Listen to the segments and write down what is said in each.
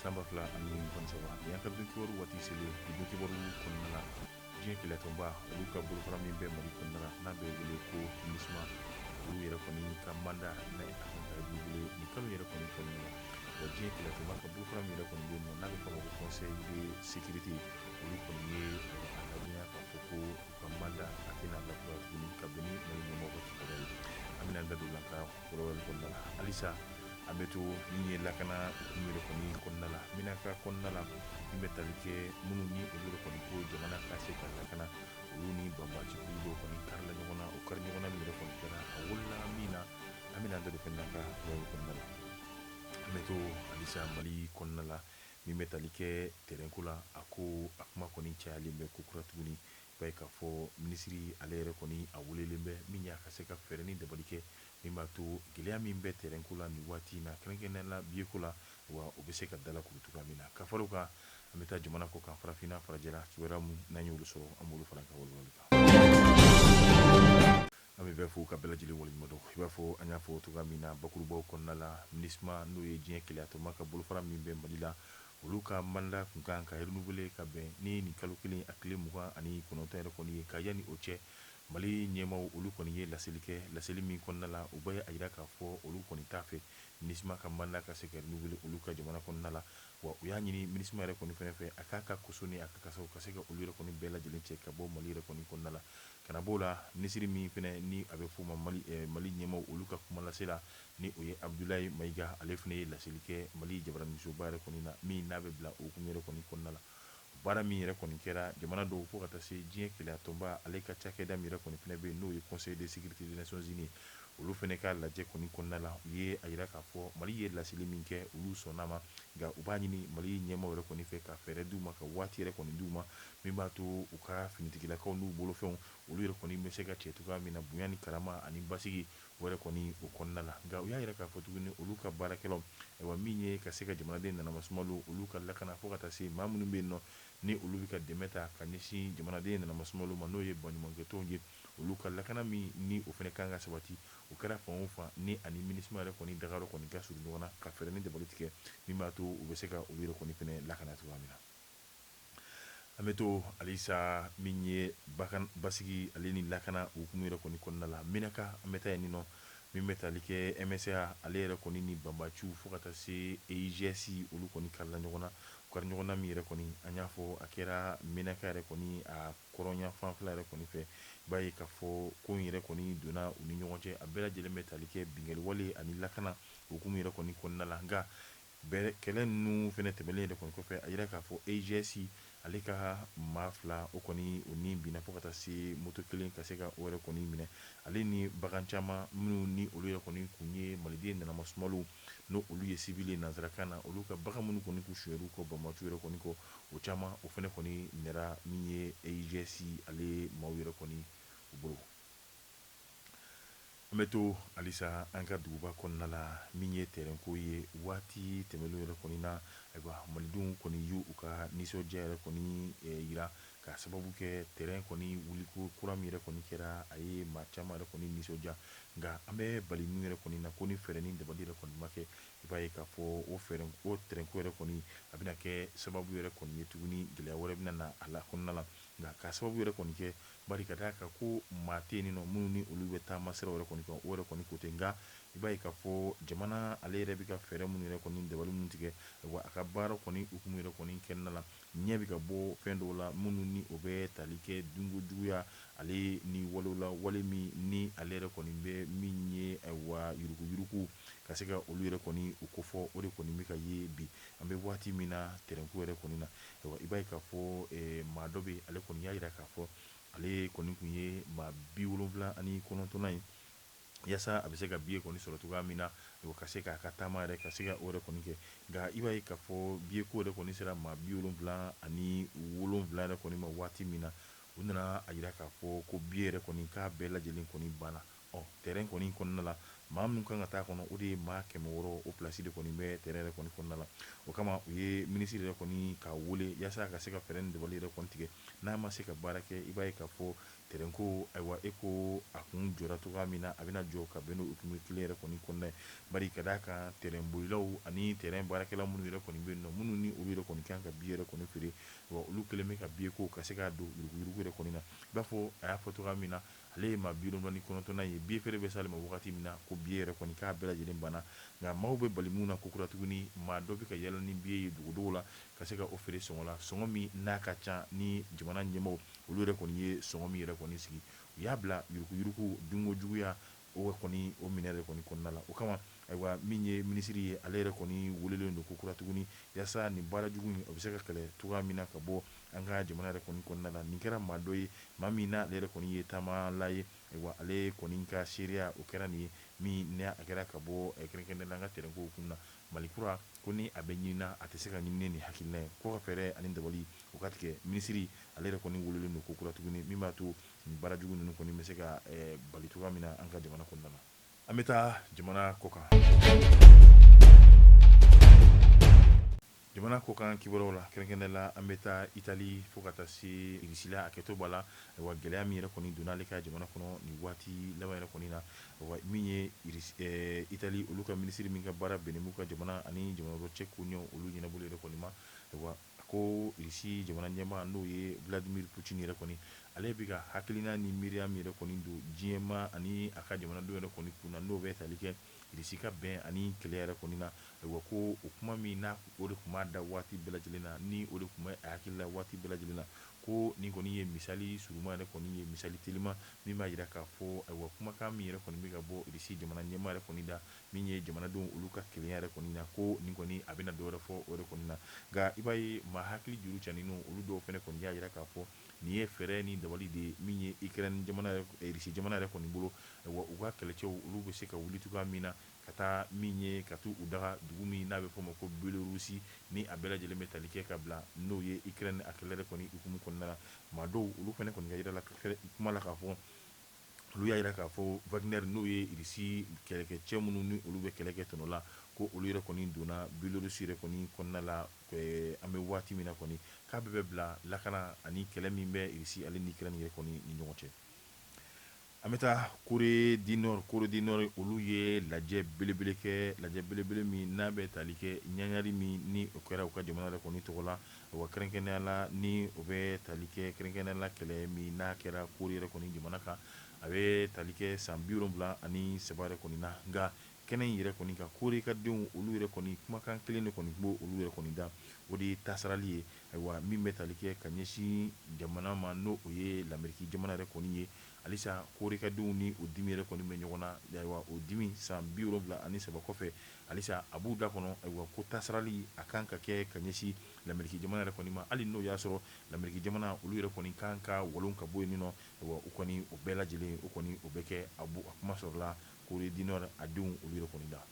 San 2023, nin y'an ka don kibaru waati selen. Bi don kibaru kɔnɔna la, diɲɛ kelenyatɔnba olu ka bolofara min bɛ Mali kɔnɔna la, n'a bɛ wele ko MINUSMA, olu yɛrɛ kɔni ka mandat n'a a kan ka renouveler nin kalo yɛrɛ kɔni kɔnɔna la. Wa diɲɛ kelenyatɔnba ka bolofara min yɛrɛ kɔni bɛ yen nɔ, n'a bɛ fɔ a ma ko Conseil de sécurité, olu kɔni ye a lajɛya k'a fɔ ko u ka mandat a tɛna lakura tuguni ka bɛn ni Mali ɲɛmɔgɔ ka kibaruya ye. An bɛna an da don la ka walawalali kɔnɔna la. Halisa an bɛ to min ye lakana hukumu yɛrɛ kɔni kɔnɔna la, Menaka kɔnɔna la, min bɛ tali kɛ minnu ni olu yɛrɛ kɔni ko jamana ka se ka lakana, olu ni banbaanci kulu dɔw kɔni karila ɲɔgɔn na. O kari ɲɔgɔn na min yɛrɛ kɔni kɛra, a wolola min na, an bɛna an da don fɛn na ka walawalali kɔnɔna la. An bɛ to halisa Mali kɔnɔna la, min bɛ tali kɛ tɛrɛnko la, a ko a kuma kɔni cayalen bɛ ko kura tuguni. B'a ye k'a fɔ minisiri ale yɛrɛ kɔni a welelen bɛ min ye a ka se ka fɛɛrɛ ni dabali kɛ min b'a to gɛlɛya min bɛ tɛrɛnko la nin waati in na, kɛrɛnkɛrɛnnenya la biyeko la, wa o bɛ se ka dalakuru cogoya min na. Ka fara o kan, an bɛ taa jamana kɔ kan, farafinna, farajɛla, kibaruya min n'an y'olu sɔrɔ, an b'olu fara ka walawalali kan. An bɛ bɛɛ fo ka bɛɛ lajɛlen waleɲuman dɔn. I b'a fɔ an y'a fɔ cogoya min na bakurubaw kɔnɔna la, MINUSMA, n'o ye diɲɛ kelenyatɔnba ka bolofara min bɛ Mali la, olu ka mandat kun kan ka renouveler ka bɛn ni nin kalo kelen a tile 29 yɛrɛ kɔni ye. Ka yanni o cɛ, Mali ɲɛmaaw olu kɔni ye laseli kɛ, laseli min kɔnɔna la, u bɛ a jira k'a fɔ olu kɔni t'a fɛ MINUSMA ka mandat ka se ka renouveler olu ka jamana kɔnɔna la. Wa u y'a ɲini MINUSMA yɛrɛ kɔni fɛnɛ fɛ, a k'a ka koso ni a ka kasaw ka se ka olu yɛrɛ kɔni bɛɛ lajɛlen cɛ ka bɔ Mali yɛrɛ kɔni kɔnɔna la. Ka na b'o la, minisiri min fɛnɛ ni a bɛ f'o ma Mali ɲɛmaaw olu ka kumalasela, ni o ye Abudulayi Mayiga, ale fɛnɛ ye laseli kɛ Mali jabaraninsoba yɛrɛ kɔni na, min n'a bɛ bila o hukumu yɛrɛ kɔni kɔnɔna la. Baara min yɛrɛ kɔni kɛra jamana dɔw fo ka taa se diɲɛ kelenyatɔnba ale ka cakɛda min yɛrɛ kɔni fɛnɛ bɛ yen, n'o ye Conseil de sécurité des Nations Unies, olu fɛnɛ ka lajɛ kɔni kɔnɔna la, u ye a jira k'a fɔ Mali ye laseli min kɛ, olu sɔnna ma. Nka u b'a ɲini Mali ɲɛmaaw yɛrɛ kɔni fɛ ka fɛɛrɛ d'u ma, ka waati yɛrɛ kɔni d'u ma min b'a to u ka finitigilakaw n'u bolofɛnw olu yɛrɛ kɔni bɛ se ka cɛ cogoya min na bonya ni karama ani basigi o yɛrɛ kɔni o kɔnɔna la. Nka u y'a jira k'a fɔ tuguni olu ka baarakɛlaw, ayiwa, min ye ka se ka jamanaden nanamasumalo olu ka lakana, fo ka taa se maa minnu bɛ yen nɔ ni olu bɛ ka dɛmɛ ta ka ɲɛsin jamanaden nanamasumalo ma, n'o ye baɲumankɛtɔnw ye, olu ka lakana min ni o fana kan ka sabati, o kɛra fan o fan ni ani MINUSMA yɛrɛ kɔni dagayɔrɔ kɔni ka surun ɲɔgɔn na, ka fɛɛrɛ ni dabali tigɛ min b'a to u bɛ se ka olu yɛrɛ kɔni fana lakana cogoya min na. An bɛ to halisa min ye basigi ale ni lakana hukumu yɛrɛ kɔni kɔnɔna la, Menaka, an bɛ taa yen nɔ, min bɛ tali kɛ MSA ale yɛrɛ kɔni ni banbaciw fo ka taa se EIGS, olu kɔni karila ɲɔgɔn na. U kari ɲɔgɔn na min yɛrɛ kɔni, an y'a fɔ a kɛra Menaka yɛrɛ kɔni a kɔrɔnya fanfɛla yɛrɛ kɔni fɛ. I b'a ye k'a fɔ ko in yɛrɛ kɔni donna u ni ɲɔgɔn cɛ, a bɛɛ lajɛlen bɛ tali kɛ binkanni wale ani lakana hukumu yɛrɛ kɔni kɔnɔna la. Nka kɛlɛ ninnu fana tɛmɛnen yɛrɛ kɔni kɔfɛ, a jira k'a fɔ EIGS ale ka maa fila o kɔni o ni binna, fo ka taa se moto kelen ka se ka o yɛrɛ kɔni minɛ, ale ni bagan caman minnu ni olu yɛrɛ kɔni kun ye maliden nanamasumalo, n'o olu ye civil nansarakan na, olu ka bagan minnu kɔni kun sonyɛr'u kɔ banbaciw yɛrɛ kɔni kɔ, o caman o fana kɔni minɛra min ye EIGS ale maaw yɛrɛ kɔni u bolo. An bɛ to halisa an ka duguba kɔnɔna la, min ye tɛrɛnko ye. Waati tɛmɛnlen yɛrɛ kɔni na, ayiwa, malidenw kɔni y'u ka nisɔndiya yɛrɛ kɔni jira ka sababu kɛ tɛrɛn kɔni wuliko kura min yɛrɛ kɔni kɛra, a ye maa caman yɛrɛ kɔni nisɔndiya. Nka an bɛ bali min yɛrɛ kɔni na, ko ni fɛɛrɛ ni dabali yɛrɛ kɔni ma kɛ, i b'a ye k'a fɔ o fɛɛrɛ o tɛrɛnko yɛrɛ kɔni a bɛna kɛ sababu yɛrɛ kɔni ye tuguni, gɛlɛya wɛrɛ bɛna na a la kɔnɔna la. Nka ka sababu yɛrɛ kɔni kɛ, bari ka d'a kan ko maa tɛ yen nɔ minnu ni olu bɛ taama siraw yɛrɛ kɔni kan, o yɛrɛ kɔni ko tɛ. Nka i b'a ye k'a fɔ jamana ale yɛrɛ bɛ ka fɛɛrɛ minnu yɛrɛ kɔni dabali minnu tigɛ, wa a ka baara kɔni hukumu yɛrɛ kɔni kɛnɛna la, ɲɛ bɛ ka bɔ fɛn dɔw la minnu ni o bɛ tali kɛ dunko juguya ale ni walew la, wale min ni ale yɛrɛ kɔni bɛ min ye, ayiwa, yuruguyurugu ka se ka olu yɛrɛ kɔni o kofɔ, o de kɔni bɛ ka ye bi an bɛ waati min na tɛrɛnko yɛrɛ kɔni na. Ayiwa, i b'a ye k'a fɔ maa dɔ bɛ, ale kɔni y'a jira k'a fɔ ale kɔni tun ye maa 79nan ye yaasa a bɛ se ka biye kɔni sɔrɔ cogoya min na, ka se k'a ka taama yɛrɛ ka se ka o yɛrɛ kɔni kɛ. Nka i b'a ye k'a fɔ biye ko yɛrɛ kɔni sera maa 77 yɛrɛ kɔni ma waati min na, u nana a jira k'a fɔ ko biye yɛrɛ kɔni k'a bɛɛ lajɛlen kɔni banna. Ɔ tɛrɛn kɔni kɔnɔna la, maa minnu kan ka taa kɔnɔ, o de ye maa 600, o pilasi de kɔni bɛ tɛrɛn yɛrɛ kɔni kɔnɔna la. O kama u ye minisiri yɛrɛ kɔni k'a wele yaasa a ka se ka fɛɛrɛ ni dabali yɛrɛ kɔni tigɛ. N'a ma se ka baara kɛ, i b'a ye k'a fɔ tɛrɛnko, ayiwa, e ko a kun jɔra cogoya min na, a bɛna jɔ ka bɛn n'o hukumu kelen yɛrɛ kɔni kɔnɔna ye. Bari ka d'a kan, tɛrɛnbolilaw ani tɛrɛn baarakɛla minnu yɛrɛ kɔni bɛ yen nɔ, minnu ni olu yɛrɛ kɔni kan ka biye yɛrɛ kɔni feere, wa olu kɛlen bɛ ka biye ko ka se k'a don yuruguyurugu yɛrɛ kɔni na. I b'a fɔ a y'a fɔ cogoya min na, ale ye maa 79nan ye biye feere bɛ s'ale ma wagati min na, ko biye yɛrɛ kɔni k'a bɛɛ lajɛlen banna. Nka maaw bɛ bali mun na ko kura tuguni, maa dɔ bɛ ka yala ni biye ye dugudogo la ka se ka o feere sɔngɔ la, sɔngɔ min n'a ka ca ni jamana ɲɛmaaw olu yɛrɛ kɔni ye sɔngɔ min yɛrɛ kɔni sigi. U y'a bila yuruguyurugu, dunko juguya, o kɔni o minɛ yɛrɛ kɔni kɔnɔna la. O kama, ayiwa, min ye minisiri ye, ale yɛrɛ kɔni welelen don ko kura tuguni yaasa nin baara jugu in, o bɛ se ka kɛlɛ cogoya min na ka bɔ an ka jamana yɛrɛ kɔni kɔnɔna la. Nin kɛra maa dɔ ye, maa min n'ale yɛrɛ kɔni ye taamala ye. Ayiwa, ale kɔni ka seereya o kɛra nin ye min ni a kɛra ka bɔ kɛrɛnkɛrɛnnenya la an ka tɛrɛnko kun na. Mali kura ko ni a bɛ ɲinina, a tɛ se ka ɲini ni hakilina ye ko ka fɛɛrɛ ani dabali o ka tigɛ. Minisiri ale yɛrɛ kɔni welelen don ko kura tuguni min b'a to nin baara jugu ninnu kɔni bɛ se ka bali cogoya min na an ka jamana kɔnɔna na. An bɛ taa jamana kɔkan. Jamana kɔkan kibaruyaw la, kɛrɛnkɛrɛnnenya la, an bɛ taa Itali fo ka taa se Irisi la. A kɛtɔ b'a la, ayiwa, gɛlɛya min yɛrɛ kɔni donna ale ka jamana kɔnɔ nin waati laban yɛrɛ kɔni na, ayiwa, min ye Itali olu ka minisiri min ka baara bɛnnen b'u ka jamana ani jamana wɛrɛ cɛ koɲɛw olu ɲɛnabɔli yɛrɛ kɔni ma, ayiwa, a ko Irisi jamana ɲɛmaa, n'o ye Vladimir Poutine yɛrɛ kɔni, ale bɛ ka hakilina ni miiriya min yɛrɛ kɔni don diɲɛmaa ani a ka jamanadenw yɛrɛ kɔni kun na, n'o bɛ tali kɛ Irisi ka bɛn ani kelenya yɛrɛ kɔni na, ayiwa, ko o kuma min n'a o de tun b'a da waati bɛɛ lajɛlen na, ni o de tun bɛ a hakili la waati bɛɛ lajɛlen na, ko nin kɔni ye misali surunman yɛrɛ kɔni ye, misali telima min b'a jira k'a fɔ, ayiwa, kumakan min yɛrɛ kɔni bɛ ka bɔ Irisi jamana ɲɛmaa yɛrɛ kɔni da, min ye jamanadenw olu ka kelenya yɛrɛ kɔni na, ko nin kɔni a bɛna dɔ wɛrɛ fɔ o yɛrɛ kɔni na. Nka i b'a ye, maa hakili juru caninw olu dɔw fana kɔni y'a jira k'a fɔ nin ye fɛɛrɛ ni dabali de ye min ye Ukraine jamana, Irisi jamana yɛrɛ kɔni bolo, ayiwa, u ka kɛlɛcɛw olu bɛ se ka wuli cogoya min na ka taa min ye ka taa u daga dugu min n'a bɛ f'o ma ko Belorusi, ni a bɛɛ lajɛlen bɛ tali kɛ ka bila n'o ye Ukraine a kɛlɛ yɛrɛ kɔni hukumu kɔnɔna la. Maa dɔw olu fana kɔni ka yira la kuma la k'a fɔ, olu y'a jira k'a fɔ Wagner, n'o ye Irisi kɛlɛkɛcɛ minnu ni olu bɛ kɛlɛ kɛ tɔnɔ la, ko olu yɛrɛ kɔni donna Belorusi yɛrɛ kɔni kɔnɔna la. An bɛ waati min na kɔni, k'a bɛɛ bɛ bila lakana ani kɛlɛ min bɛ Irisi ale ni Ukraine yɛrɛ kɔni ni ɲɔgɔn cɛ. An bɛ taa Corée du Nord. Corée du Nord olu ye lajɛ belebele kɛ, lajɛ belebele min n'a bɛ tali kɛ ɲaɲari min ni o kɛra u ka jamana yɛrɛ kɔni tɔgɔ la, wa kɛrɛnkɛrɛnnenya la ni o bɛ tali kɛ kɛrɛnkɛrɛnnenya la kɛlɛ min n'a kɛra Corée yɛrɛ kɔni jamana kan, a bɛ tali kɛ san 73 yɛrɛ kɔni na. Nka kɛnɛ in yɛrɛ kɔni kan, Corée ka denw olu yɛrɛ kɔni kumakan kelen de kɔni tun b'olu yɛrɛ kɔni da, o de ye tasarali ye, ayiwa, min bɛ tali kɛ ka ɲɛsin jamana ma, n'o o ye Lameriki jamana yɛrɛ kɔni ye. Halisa Corée ka denw ni o dimi yɛrɛ kɔni bɛ ɲɔgɔn na. Ayiwa, o dimi san 73 kɔfɛ, halisa a b'u da kɔnɔ, ayiwa, ko tasarali a kan ka kɛ ka ɲɛsin Lameriki jamana yɛrɛ kɔni ma, hali n'o y'a sɔrɔ Lameriki jamana olu yɛrɛ kɔni kan ka walon ka bɔ yen nɔ. Ayiwa, u kɔni o bɛɛ lajɛlen o kɔni o bɛ kɛ a kuma sɔrɔla Corée du Nord a denw olu yɛrɛ kɔni da.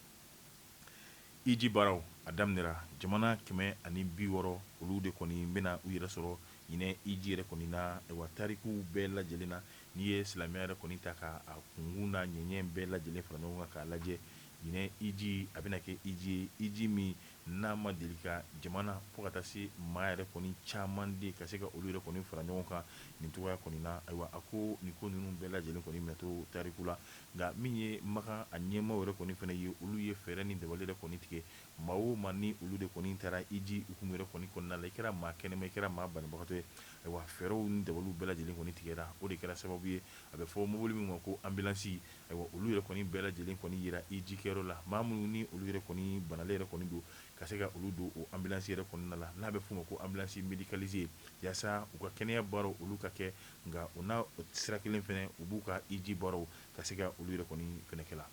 Hiji baaraw a daminɛra. Jamana 160 olu de kɔni bɛna u yɛrɛ sɔrɔ ɲinɛ hiji yɛrɛ kɔni na. Ayiwa, tarikuw bɛɛ lajɛlen na, n'i ye silamɛya yɛrɛ kɔni ta ka a kunkun n'a ɲɛɲɛ bɛɛ lajɛlen fara ɲɔgɔn kan k'a lajɛ, ɲinɛ hiji a bɛna kɛ hiji ye, hiji min n'a ma deli ka jamana fo ka taa se maa yɛrɛ kɔni caman de ka se ka olu yɛrɛ kɔni fara ɲɔgɔn kan nin cogoya kɔni na. Ayiwa, a ko nin ko ninnu bɛɛ lajɛlen kɔni bɛna to tariku la. Nka min ye Makan a ɲɛmaaw yɛrɛ kɔni fana ye, olu ye fɛɛrɛ ni dabali yɛrɛ kɔni tigɛ. Maa o maa ni olu de kɔni taara hiji hukumu yɛrɛ kɔni kɔnɔna la, i kɛra maa kɛnɛma, i kɛra maa banabagatɔ ye, ayiwa, fɛɛrɛw ni dabaliw bɛɛ lajɛlen kɔni tigɛra. O de kɛra sababu ye, a bɛ fɔ mobili min ma ko ambulance, ayiwa, olu yɛrɛ kɔni bɛɛ lajɛlen kɔni yera hiji kɛyɔrɔ la. Maa minnu ni olu yɛrɛ kɔni banalen yɛrɛ kɔni don, ka se ka olu don o ambulance yɛrɛ kɔnɔna la, n'a bɛ f'o ma ko ambulance médicalisée, yaasa u ka kɛnɛya baaraw olu ka kɛ. Nka o n'a sira kelen fana, u b'u ka hiji baaraw ka se ka olu yɛrɛ kɔni fana kɛ la.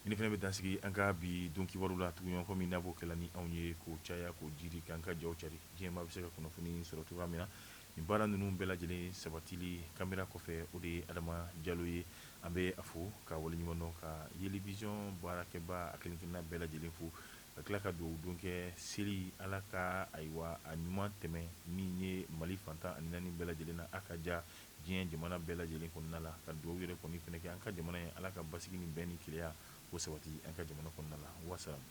Nin fana bɛ dansigi an ka bi don kibaru la. Tuguɲɔgɔn min n'a b'o kɛla ni anw ye k'o caya, k'o jiri, k'an ka jaw cari, diɲɛmaa bɛ se ka kunnafoni sɔrɔ cogoya min na, nin baara ninnu bɛɛ lajɛlen sabatili kamera kɔfɛ, o de ye Adama Jalo ye. An bɛ a fo ka waleɲuman dɔn, ka Yeli Vision baarakɛba a kelen-kelenna bɛɛ lajɛlen fo, ka tila ka dugawu don kɛ seli, Ala ka, ayiwa, a ɲuman tɛmɛ min ye Mali fantan ani naani bɛɛ lajɛlen na, a ka ja diɲɛ jamana bɛɛ lajɛlen kɔnɔna la, ka dugawu yɛrɛ kɔni fana kɛ an ka jamana ye, Ala ka basigi ni bɛn ni kelenya ko sabati an ka jamana kɔnɔna la. Wasalamu.